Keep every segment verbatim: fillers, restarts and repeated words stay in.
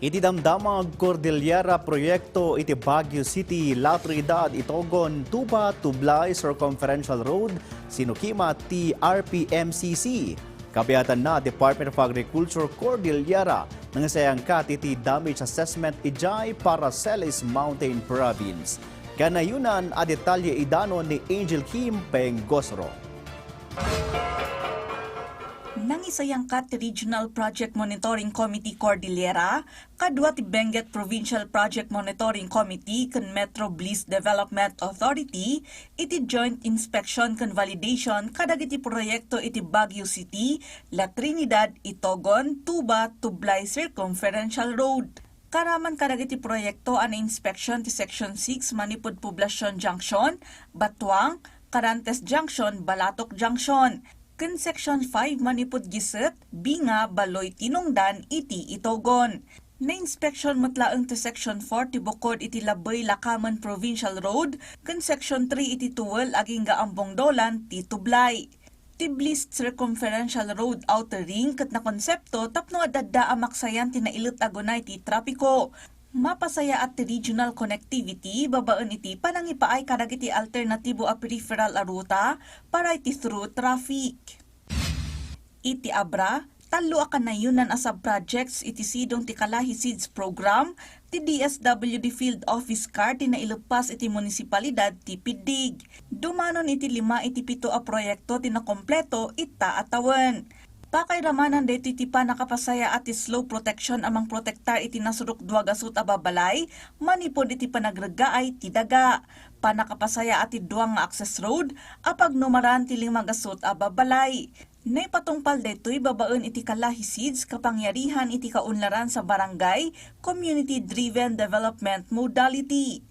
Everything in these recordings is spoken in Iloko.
Iti damdamag Cordillera proyekto iti Baguio City, La Trinidad, Itogon, Tuba, Tublay Circumferential Road, sinukimat ti R P M C C. Kabiatanna, Department of Agriculture Cordillera, nangisayangkat iti damage assessment idiay Paracelis Mountain Province. Kanayonan a detalye idanon ni Angel Kim Pengosro. Nangisayangkat ti Regional Project Monitoring Committee Cordillera kadua ti Benguet Provincial Project Monitoring Committee ken Metro Bliss Development Authority iti joint inspection ken validation kadagiti proyekto iti Baguio City, La Trinidad, Itogon, Tuba, Tublay Circumferential Road. Karaman kadagiti proyekto a nainspeksion ti Section six Manipud Poblacion Junction, Batuang, Carantes Junction, Balatok Junction, ken Section five Manipud Giset, Binga, Baloy, Tinongdan iti Itogon. Nainspeksion met laeng ti Section four ti bukod iti Labey-Lacamon Provincial Road ken Section three iti tuwel agingga Ambong Dolan ti Tublay. Ti Bliss Circumferential Road Outer Ring ket nakonsepto tapno ad-adda a maksayan ti nailet a gunay ti trapiko. Mapasayaat ti regional connectivity babaen iti panangipaay kadagiti alternatibo a peripheral a ruta para iti through traffic. Iti Abra, tallo a kanayonan a sub-projects iti sidong ti Kalahi Seeds Program ti D S W D Field Office Card ti naileppas iti munisipalidad ti Piddig. Dumanon iti lima iti pito a proyekto ti nakompleto ita a tawen. Pakairamanan daytoy ti pannakapasayaat ti slope protection a mangprotektar iti nasurok dua gasut a babalay manipud iti panagreggaay ti daga. Pannakapasayaat ti dua nga access road a pagnumaran ti lima gasut a babalay. Naipatungpal daytoy babaen iti Kalahi Seeds kapangyarihan iti kaunlaran sa Barangay Community Driven Development Modality.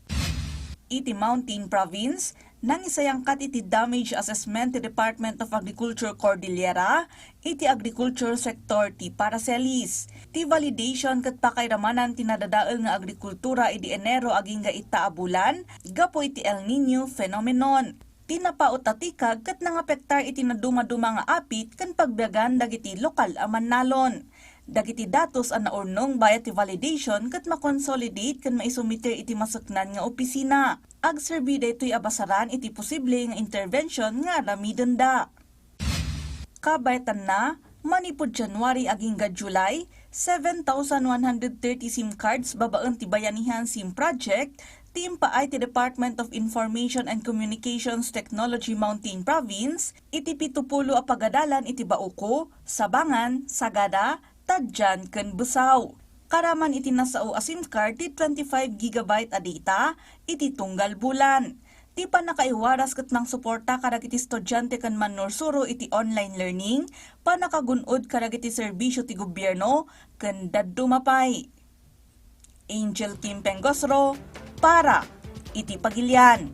Iti Mountain Province, nangisayangkat iti damage assessment ti Department of Agriculture Cordillera iti agriculture sector ti Paracelis. Ti validation ket pakairamanan ti nadadael nga agrikultura idi Enero agingga ita a bulan gapu iti El Niño phenomenon. Ti napaut a tikag ket nangapektar iti nadumaduma nga apit ken pagbiagan dagiti lokal a mannalon. Dagiti datos a naurnong bayat ti validation ket makonsolidate ken maisumiter iti maseknan nga opisina. Agserbi daytoy a basaran iti posible nga intervention nga aramidenda. Kabaetanna, manipud January agingga July, seven thousand one hundred thirty SIM cards babaen ti Bayanihan SIM Project ti impaay ti Department of Information and Communications Technology Mountain Province iti pitupulo a pagadalan iti Bauco, Sabangan, Sagada, Tadjan, ken Besao. Karaman iti nasao a SIM card ti twenty-five gigabyte a data iti tunggal bulan. Ti pannakaiwaras ket nangsuporta kadagiti estudiante ken mannursuro iti online learning, pannakagun-od kadagiti serbisio ti gobierno, ken dadduma pay. Angel Kim Pengosro para iti Pagilian.